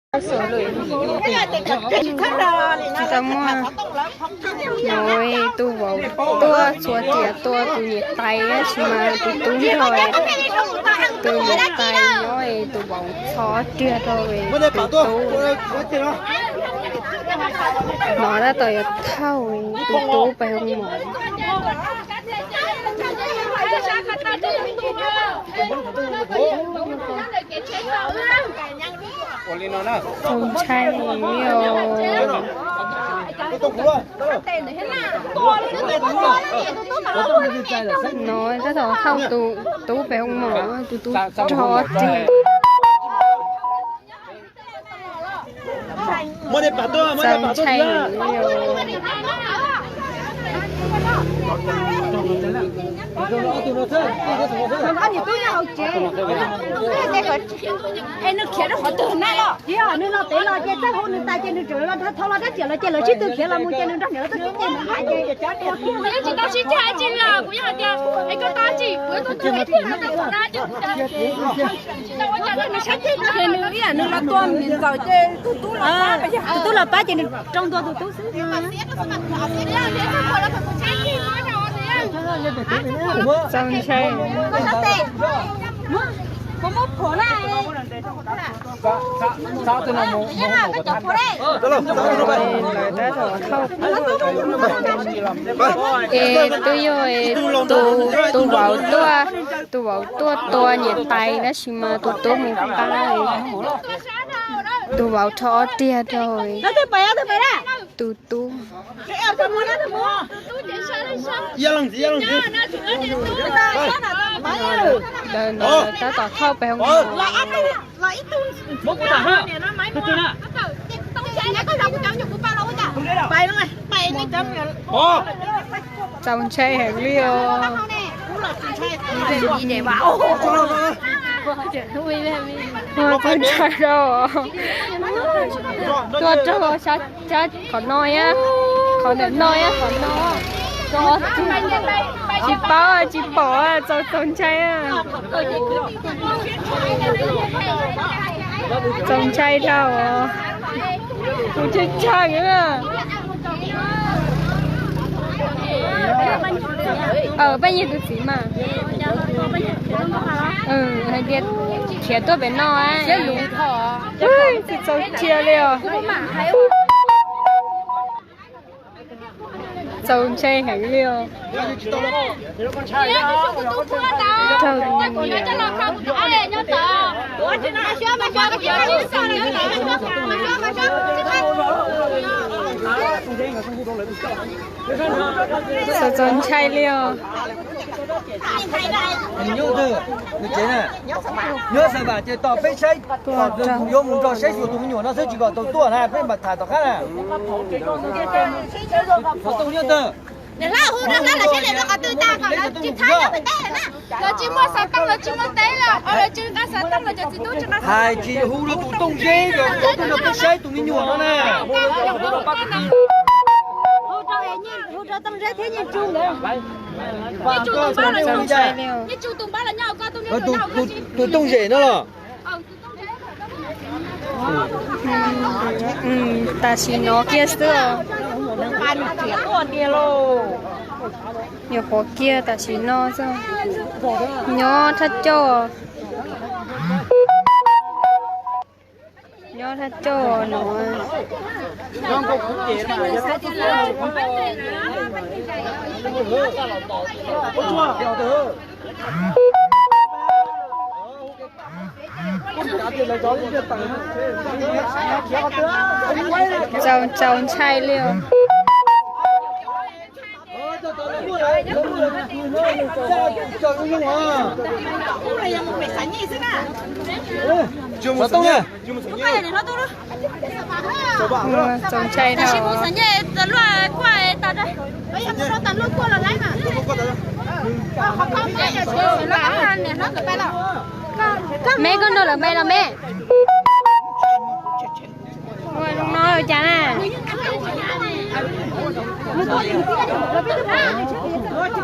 Tsis tau muaj, no tus vauv tuaj txhua tiam tuaj tus niam tais tab sis mas tus tub nrog tus niam tais nyob, tus vauv txhob tiag rau tus tub. No tab tom yuav thauj tus tub pem hoo mom. Txaus ntshai li os. No tab tom thauj tus tub pem hoo mom, tus tub rog tiag. Txaus ntshai li os. Es nws khiav rau qhov twg na los? Yog nws los pem los ces txawj hu nws tas ces nws tseem los dhau los dab tsi los ces lawv sib tw khiav los mus ces nws nrog niam lawv tuaj sib ceg nws hais ces kuv yeej tsis tau sib ceg dab tsi li, kuv yeej hais tias es koj tau dab tsi, kuv tuaj tuaj ib tug na ces kuv ces nws ib yam nws los tua niam ntxawm ces tus tub los pab, tus tub los pab ces nws rau ntua tus tub xwb. Txaus ntshai. Es twb yog tus, tus vauv tuaj, tus vauv tuaj tua niam tais tab sis mas tus tub mus pab, tus vauv rho ob riag rau tus tub. Lawv no tab tom thauj pem hoo mom. Txaus ntshai heev li os. Txaus ntshai rau, tuaj raug sab qhov no thiab, qhov ntawm no thiab qhov no, tsis paub tsis pom, txaus, txaus ntshai. Txaus ntshai dhau, kuv tshee tshee na. Peb yog tus txiv mas, hais tias khiav tuaj pem no, txaus ntshai li os. Txaus ntshai heev li os. Txaus, txaus ntshai li os. Nyob Xav Vam ces tos peb saib, yuav mus nrog saib xyuas tus me nyuam no xwb tsis kom tau tuaj na, peb mam tham tom qab na. Hais tsis hu rau tus Tooj Zeb, yuav tuaj nrog peb saib tus me nyuam no na. Hu rau Tooj Zeb thiab Nyiaj Tsu. Tus Tooj Zeb no los. Tam sim no kiag xwb. Nyuam qhuav kiag tam sim no xwb. Nyob thaj coj. Nyob thaj coj no. Txaus, txaus ntshai li os. Txaus ntshai dhau. Me, koj nrog lawv me los me. Ua zoo no cas na.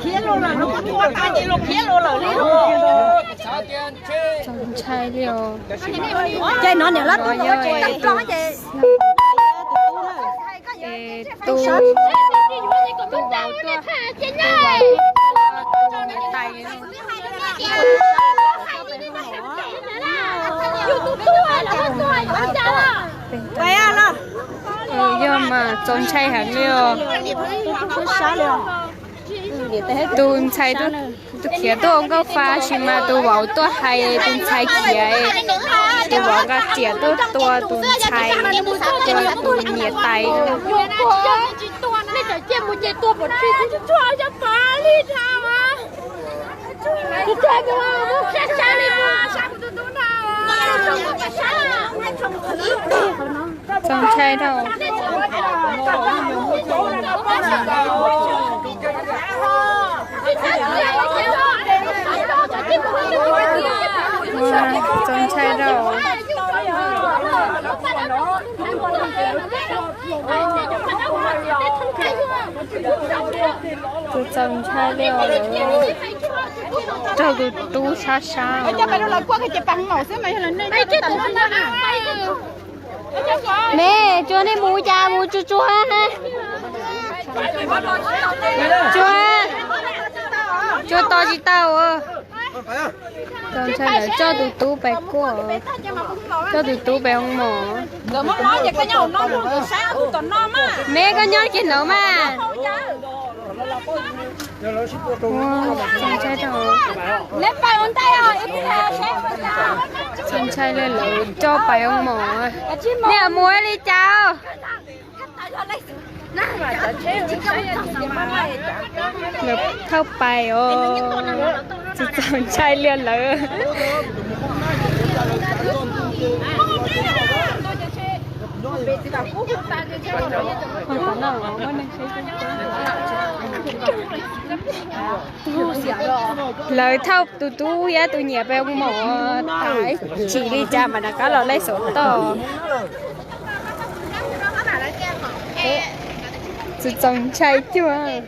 Khiav los lawm, khiav los lawm li. Txaus ntshai li os. Ces no niam lab tub yog tu, tu vauv tuaj, tu vauv tuaj tais. Yog mas txaus ntshai heev li os. Tus ntxhais khiav tuaj ua nkauj fa sis mas tus vauv tuaj hais tus ntxhais khiav, tus vauv nqa riam tuaj tua tus ntxhais, tua tus niam tais. Txaus ntshai dhau. Txaus ntshai dhau. Tus txaus ntshai li os, lawv raug tus tub sab sab. Me, tsuag nej mus cas mus tsuag tsuag, tsuag, tsuag to tsis tau. Txaus ntshai, lawv coj tus tub pais kuaj, coj tus tub pais ua mos. Me koj nyob kiag ntawd mas. Txaus ntshai li, lawv coj pais ua mos. Nej mus li cas? Lawv thauj pais os, tsis txaus ntshai li lawv. Lawv thauj tus tub thiab tus niam pais ua mos tas, tsis li cas mas rov qab los laij xov toj. Tsis txaus ntshai cuag.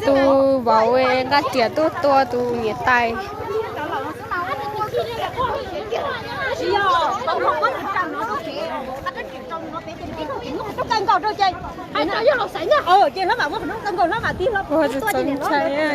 Tus vauv nqa riam tuaj tua tus niam tais. Ua tsis txaus ntshai yom.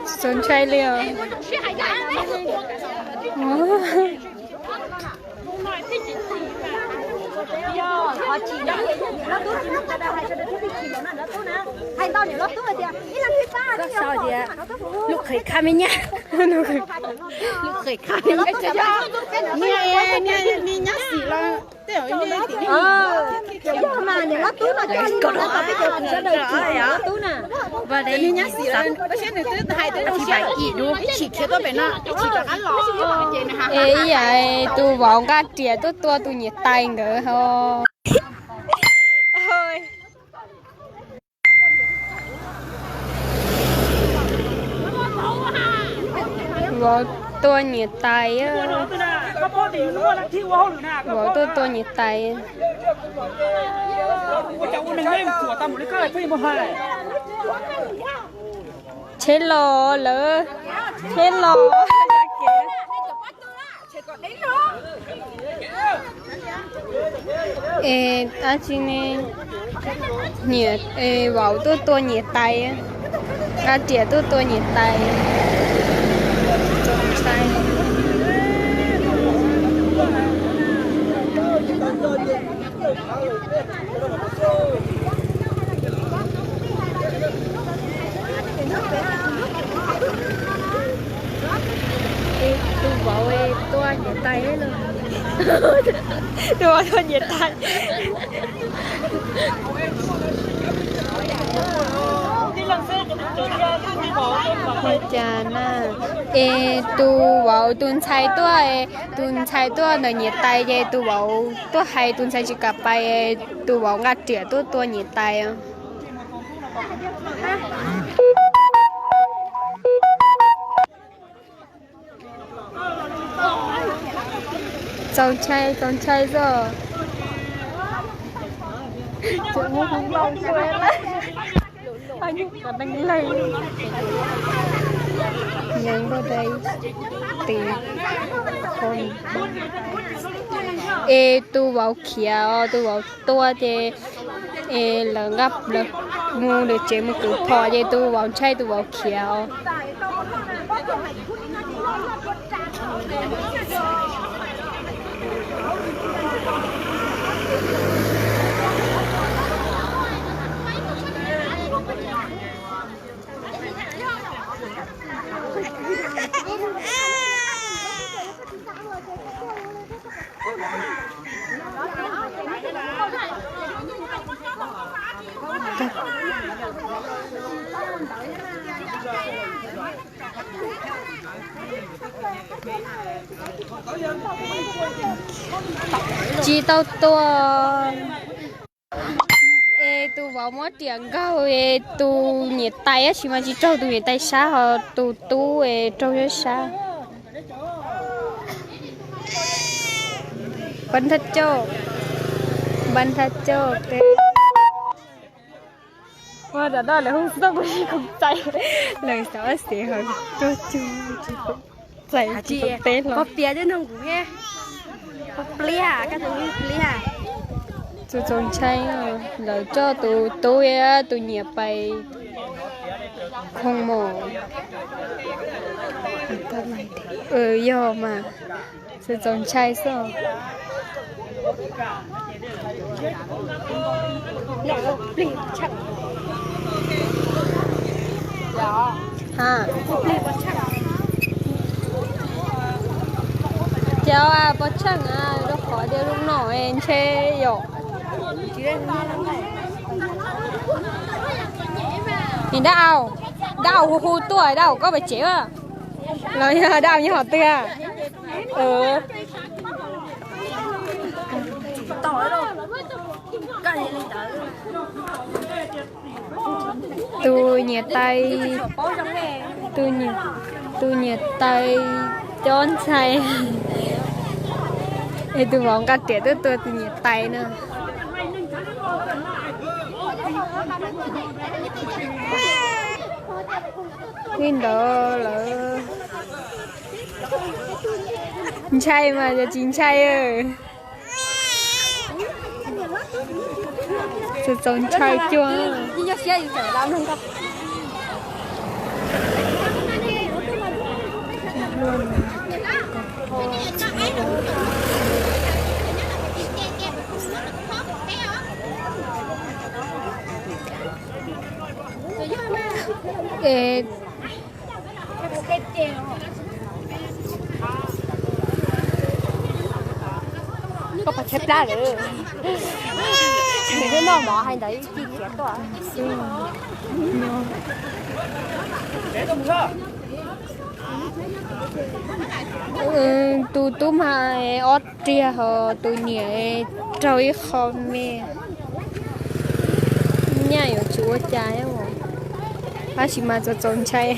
Txaus ntshai li os. Lub qhov kha me nyab, lub qhov kha me nyab. Niag nyab xim los tej zaum mas niam lab tub no coj li no tab tom peb cov kwv sawv daws tsim niam lab tub na. Niag nyab xim los ua siab nws twb hais tias zoo siab ib chim khiav tuaj pem no ib chim rov qab los ces nws hais. Es ib yam tus vauv nqa riam tuaj tua tus niam tais nkawd ho. Vauv tua niam tais. Vauv tuaj tua niam tais. Tsheb los lawm, tsheb los. Es dab tsi ne? Niam, es vauv tuaj tua niam tais, nqa riam tuaj tua niam tais. Tus vauv tuaj niam tais no. Tus vauv tuaj niam tais. Ua cas na, es tus vauv tus ntxhais tuaj, tus ntxhais tuaj ntawm niam tais ces tus vauv tuaj hais tus ntxhais tsis kam pais, tus vauv nqa riam tuaj tua niam tais. Txaus ntshai, txaus ntshai xwb. Es tus vauv khiav os, tus vauv tua ces es lawv nqa, lawv mus lawv tsev mus kwv phom ces tus vauv ntshai tus vauv khiav os. Tsis tau tua. Es tus vauv muab riam nkaug es tus niam tais tab sis mas tsis raug tus niam tais sab, ho tus tub es raug sab sab. Npaj nthaj coj, npaj nthaj coj teb. Ua tom no lawv hu xov tooj kuv tsis khoom txais, lawv xav xev hauv tuaj cuag tsis khoom txais tsis khoom teb hlo. Txaus txaus ntshai, lawv coj tus tub tus niam pais khoo mos. Yog mas, txaus ntshai xwb. Ces pov tsheej rau qhov tias lub no ntshe yom. Nim dab au, dab au hu hu tuaj, dab au koj pais tsev a. Los yog dab au nyob qhov twg? Tus niam tais, tus niam tais cob ntxhais, es tus vauv nqa riam tuaj tua tus niam tais na. Li ntawd lawm, ntshai mas yog tsis ntshai. Txaus ntshai cuag. Es koj pov tseg plab lawm. Nws twb noj mov hais ntawd ib chim khiav tuaj. Tus tub mas ob riag, ho tus niam raug ib qho me. Nyaj yuav tsis ua cas, tab sis mas txaus txaus ntshai.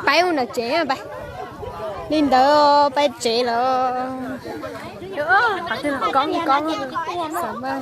Peb mus nram tsev, li ntawd peb tsev lawm. Koob koob, xav mas.